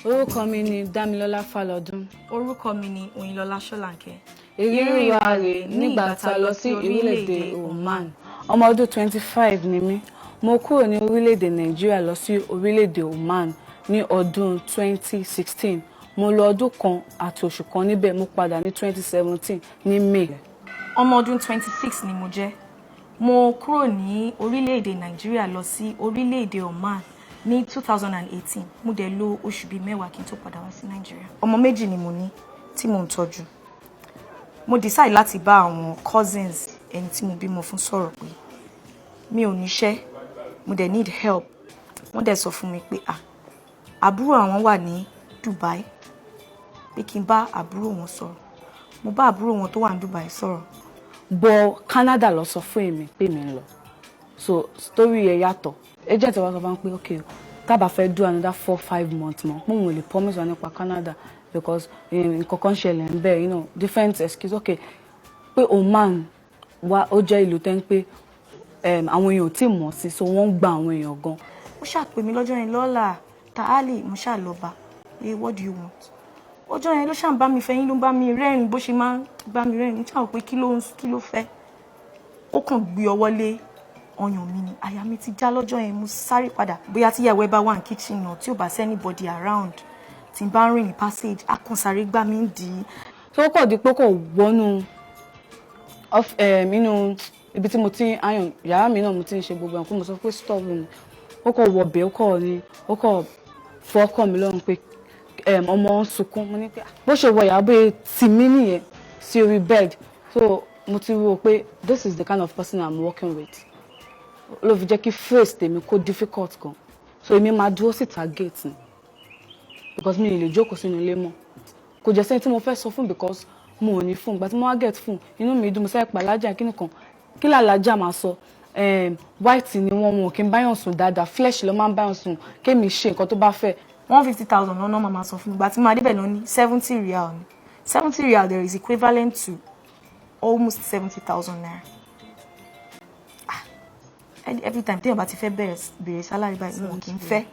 Orúkọ mi ni Dámilọ́lá Fálọdún. Orúkọ mi ni Oyinlọ́lá Ṣọ́lànkẹ́. Ìrírí wa rèé nígbà tá a lọ sí orílẹ̀-èdè Oman. Ọmọ ọdún 25 ni mí. Mo kúrò ní orílẹ̀-èdè Nàìjíríà lọ sí orílẹ̀-èdè Oman ní ọdún 2016. Mo lò ọdún kan àti oṣù kan níbẹ̀. Mo padà ní 2017 ní May. Ọmọ ọdún 26 ni mo jẹ́. Mo kúrò ní orílẹ̀-èdè Nàìjíríà lọ sí orílẹ̀-èdè Oman ní 2018. Mo dẹ̀ lò oṣù bíi 10 kí n tó padà wá sí Nàìjíríà. Ọmọ méjì ni mo ní tí mò ń tọ́jú. Mo decide láti bá àwọn cousins ẹni tí mo bímọ fún sọ̀rọ̀ pé mi ò níṣẹ́, mo dẹ̀ need help. Wọ́n dẹ̀ sọ fún mi pé, ah, àbúrò àwọn wà ní Dubai, pé kí n bá àbúrò wọn sọ̀rọ̀. Mo bá àbúrò wọn tó wà ní Dubai sọ̀rọ̀. Bọ Canada lọ sọ fún èmi pé mi ń lọ, so story yẹn yàtọ̀. Agent wa sọ fún mi pé, okay, tá bá fẹ́ do another 4-5 months mọ́, mo ò lè promise wa nípa Canada because nǹkan kan ṣẹlẹ̀ ń bẹ̀, different excuse. Okay, pé Oman wa, ó jẹ́ ìlú tẹ́ ń pé àwọn èèyàn ò tí ì mọ̀ sí, so wọ́n ń gba àwọn èèyàn gan. Ó ṣàpè mí lọ́jọ́ yẹn, lọ́la ta'ali. Mo ṣáà lọ bá pé, "What do you want?" Ọjọ́ yẹn ló ṣáà ń bá mi fẹ́yìn, ló ń bá mi rẹ́rìn, bó ṣe máa ń bá mi rẹ́rìn. Mo ṣáà wò pé kí ló fẹ́. Ó kàn gbé ọwọ́ lé ọyàn mi ni. Àyà mi ti já lọ́jọ́ yẹn. Mo sáré padà. Bóyá tíyàwó ẹ bá wà ní kitchen náà, tí ò bá sí anybody around, tí n bá ń rìn ní passage, á kàn sáré gbá mi ń dì í. So ó kàn di pé kò wọnú inú ibi tí mo ti ń iron, yàrá mi náà mo ti ń ṣe gbogbo nǹkan. Mo sọ pé stop mi. Ó kàn wọ bẹ́ẹ̀, ó kàn ní, ó kàn fọ́ ọkàn mi lọ́rùn pé ọmọ ń sunkún. Mo ní pé bó ṣe wọ yàrá, bóyá tì mí nìyẹn sí orí bed. So mo ti rò pé this is the kind of person I'm working with, ló fi jẹ́ kí phrase tèmi kó difficult gan. So èmi máa dúró síta gate ni because mi ì lè jókòó sínú ilé mọ́. Kò jẹ́ sẹ́ni tí mo fẹ́ sọ fún because mo ò ní fún. Ìgbà tí mo wá get fún, inú mi dùn. Mo sáré pa alájà. Kí nìkan kí làlájà máa sọ? White ni wọ́n, wọn kì í báyàn sùn dáadáa, flesh ló máa ń báyàn sùn, kémi ṣe nǹkan tó bá fẹ́. 150,000 lọ́nà máa sọ fún mi. Ìgbà tí mo máa débẹ̀ lọ ní 70 riyal ni. 70 riyal there is equivalent to almost ₦70,000. Ah, every time téèyàn bá ti fẹ́ bẹ̀rẹ̀ bèrè salary báyìí, wọn kì í fẹ́.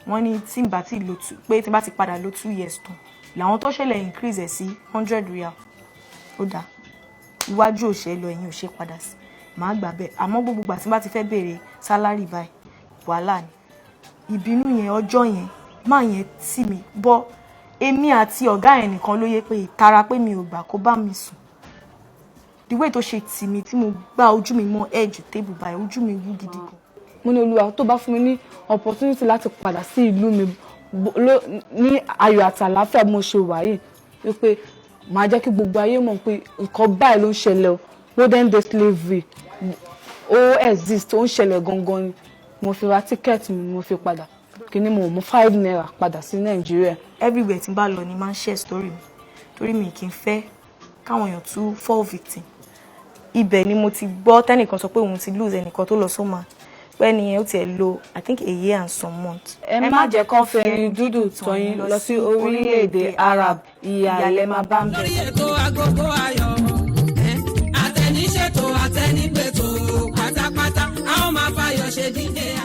Wọ́n ní tí n bá ti lò two, pé tí n bá ti padà lò 2 years tán, làwọn tó ṣẹlẹ̀ increase ẹ̀ sí 100 riyal. Ó dáa, iwájú ò ṣe é lọ, ẹ̀yìn ò ṣe é padà sí, màá gbà bẹ́ẹ̀. Àmọ́ gbogbo ìgbà tí n bá ti fẹ́ béèrè salary báyìí, wàhálà ni. Ìbínú yẹn, ọjọ́ yẹn, máa yẹn tì mí bọ́. Èmi àti ọ̀gá yẹn nìkan ló yẹ pé ìtara pé mi ò gbà kó bá mi sùn. The way tó ṣe tì mí, tí mo gbá ojú mi mọ́ edge table báyìí, ojú mi wú gidi gan. Mo ní, Olúwa, tó bá fún mi ní opportunity láti padà sí ìlú mi ní ayọ̀ àti àlàáfíà bí mo ṣe wà yìí, wípé màá jẹ́ kí gbogbo ayé mọ̀ pé nǹkan báyìí ló ń ṣẹlẹ̀ o. Modern day slavery, ó exist, ó ń ṣẹlẹ̀ gangan ni. Mo fi ra ticket mi, mo fi padà. Kíní mo mú ₦5 padà sí Nàìjíríà. Everywhere tí n bá lọ ni máa ń share story mi, torí mi kì í fẹ́ káwọn èèyàn tún fall victim. Ibẹ̀ ni mo ti gbọ́ tẹ́nìkan sọ pé òun ti lose ẹnìkan tó lọ sọ́mà, pé ẹni yẹn ó tiẹ̀ lò, I think, a year and some months. Ẹ má jẹ́ kán fẹ́ni dúdú tọ́ yín lọ sí orílẹ̀-èdè Arab. Ìyà lẹ máa bá ń bẹ̀. Lórí ètò Agogo Ayọ̀, àtẹniṣètò, àtẹnigbètò pátápátá, a ó máa fayọ̀ ṣe díje.